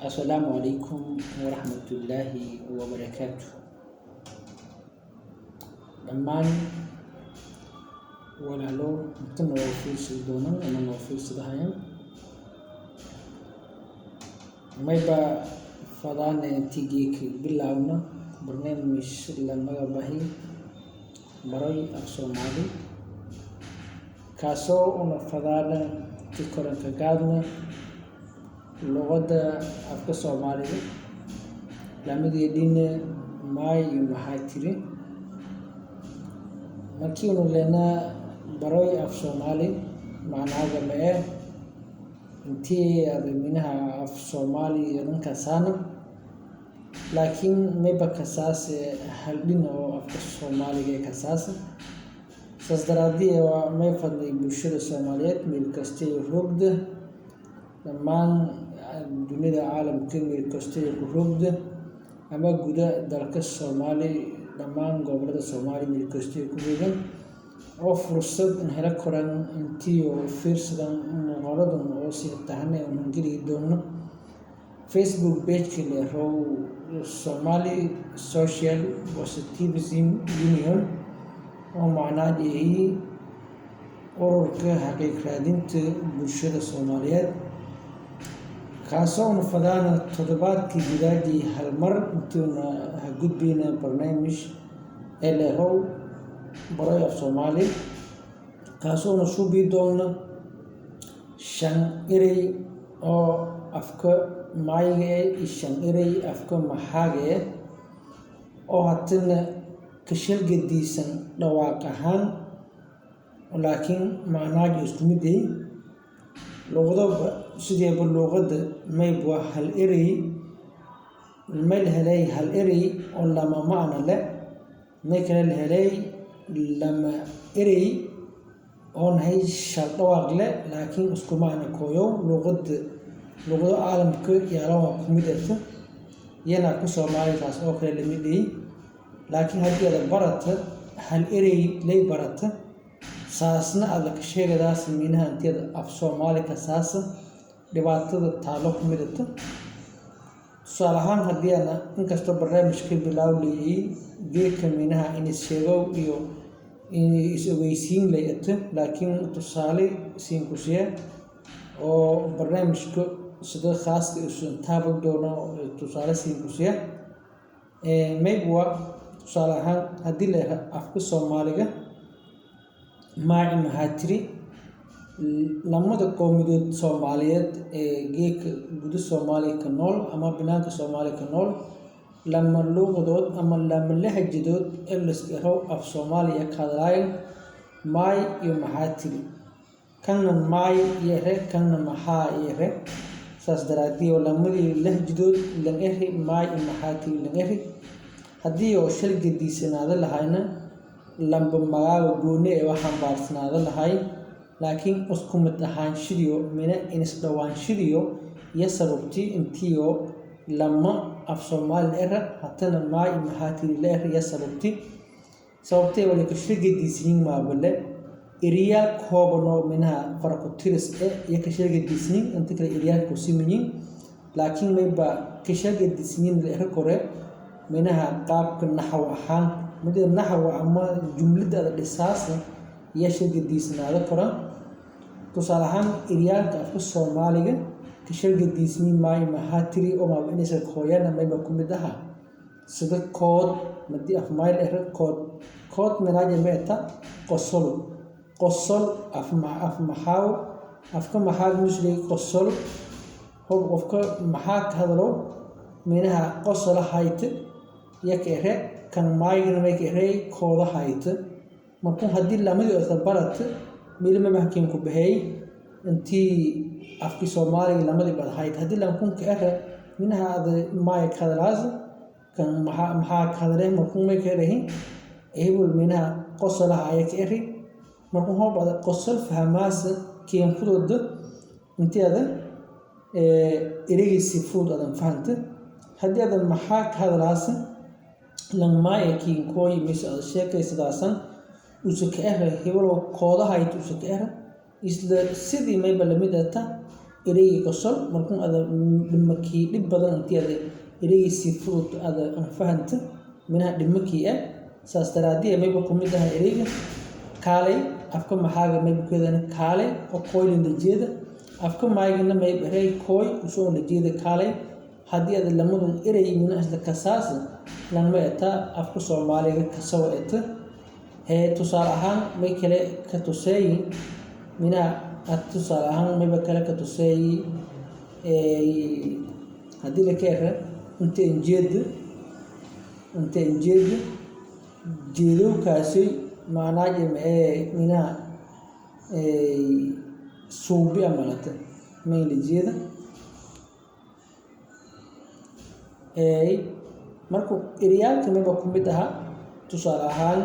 Assalaamu calaykum waraxmatullaahi wabarakaatu. Dhammaan walaalo inta noo fiirsan doonan ama noo fiirsadahayaan, mayba fadaane intii geeka bilaabno barnaamij la magac baxay Baray Af Soomaali, kaasoo una fadaana intii koranka gaadna luqadda afka Soomaaliga lamadii maay iyo maxaa tiri. Markii unu leenaa Baray Af Soomaali, macnaha ma eh intii minaha af Soomaali iyo dhankaasana, laakiin mayba kasaase hal dhin oo afka Soomaaliga ee kasaasa. Saas daraadii waa may fadlay bulshada Soomaaliyeed meel kasta iyo roogda, dhammaan dunida caalamka meel kasta iyo ku roogda, ama guda dalka Soomaali, dhammaan gobollada Soomaali meel kasta iyo ku roogan oo fursad in hela koran intii oo fiirsadan muuqaaladan oo si taxane un geli doono Facebook page-ka leerow Somali Social Positivism Union, oo macnaa dhihi ururka xaqiiq raadinta bulshada Soomaaliyeed, kaasoo una fadaana toddobaadkii gudaajii hal mar intuuna ha gudbeyna barnaamij ee leerow Baray Af Soomaali, kaasoo una suubi doona shan erey oo afka maayiga eh iyo shan erey afka maxaaga eh oo hatana ka shalgadiisan dhawaaq ahaan, laakiin macnaaga isku mid yahay. Luqadaba sideeba luqadda mayb waa hal erey may la helay hal erey oo lama macno leh, may kale la helay lama erey oo nahay shal dhawaaq leh laakiin isku macno kooyo. Luqadda luqado caalamka yaalaha ku mid ah iyana ku Soomaali taas oo kale la mid yahay, laakiin haddii aad barata hal erey lay barata saasna aad ka sheegadaas minaha intee af Soomaali ka saasa dhibaatada taalo ku midata. Tusaale ahaan, haddii ana inkastoo barnaamijka bilaawlayay geedka minaha in is sheego iyo in is ogeysiin layata, laakiin tusaale siin ku siya oo barnaamijka sida khaaska isu taaban doono tusaale siin ku siya. Maybe waa tusaale ahaan haddii la yiraahdo afka Soomaaliga maaci maxaa tiri, lamada qowmiyadood Soomaaliyeed ee geedka guda Soomaaliya ka nool ama banaanka Soomaaliya ka nool, lama luuqadood ama lama lahajadood ee la iska rabo af Soomaaliya ka hadlaayeen, maay iyo maxaa tiri, kanna maay yere, kanna maxaa yere. Saas daraadii oo lamadii lahjadood lan eri maay iyo maxaa tiri lan eri, haddii oo shal gediisanaada lahayna lamba magaaga gooni ee waxaan baarsanaada lahay, laakiin isku mid ahaanshidiyo mina inis dhawaanshidiyo iyo sababtii intiyo lama af Soomaali era hatana maay iyo maxaa tiri la eri iyo sababtee wali ka shal gediisinin maabale eriyaal kooban oo minaha fara ku tiris eh iyo ka shal gediisinin inta kale eriyaal ku simanyiin, laakiin mayba ka shal gediisinin la eri kore minaha qaabka naxw ahaan muddo naxw ama jumlada aad dhisaasa iyo shal gediisnaada kora. Tusaale ahaan, eryaalka afka Soomaaliga ka shal gediisnin maay maxaa tiri oo maaba inaysan kooyana mayba ku mid aha sida kood. Madii af maay la eri kood, kood minaaja ma eta qosol, qosol af maxaaw afka maxaa musli qosol hob qofka maxaa ka hadlo minaha qosola hayte iyo ka ere, kan maayigana may ka ere kooda hayte. Markuu haddii lamadii oo barata milima mahkiin ku baxay intii afki Soomaaliga lamadii bad hayte, haddii lankun ka ere minaha aad maay ka hadlaas kan maxaa ka hadlay, markuu may ka erahin hebel minaha qosolaha aya ka eri. Markuu hob aad qosol fahmaasa kiin fudud intii aad ereygiisi fudud aadan fahanta, haddii aad maxaa ka hadlaas lan maay kiin kooy mise aad sheekaysadaasan usa ka ere hebel kooda hayto usa ka ere, isla sidii mayba lamid ata. Ereyga qosol markuu ada dhimakii dhib badan intii ada ereyga si fudud ada fahanta minaha dhimakii ah. Saas daraadii mayba ku mid ah ereyga kaalay. Afka maxaaga mayba ku yeedana kaalay oo kooy la jeeda, afka maygana mayba erey kooy usoo la jeeda kaalay. Haddii ada lamadun erey mina isla kasaas langma eta afka Soomaaliga kasawa eta. Hee, tusaale ahaan may kale ka tuseey minaha, tusaale ahaan mayba kale ka tuseey haddii la ka era inta injeeda, inta injeeda jeedowkaasi macnaaje maxee minaha suubi amalata may la jeeda. Marka ereyaalka mayba ku mid ahaa, tusaale ahaan,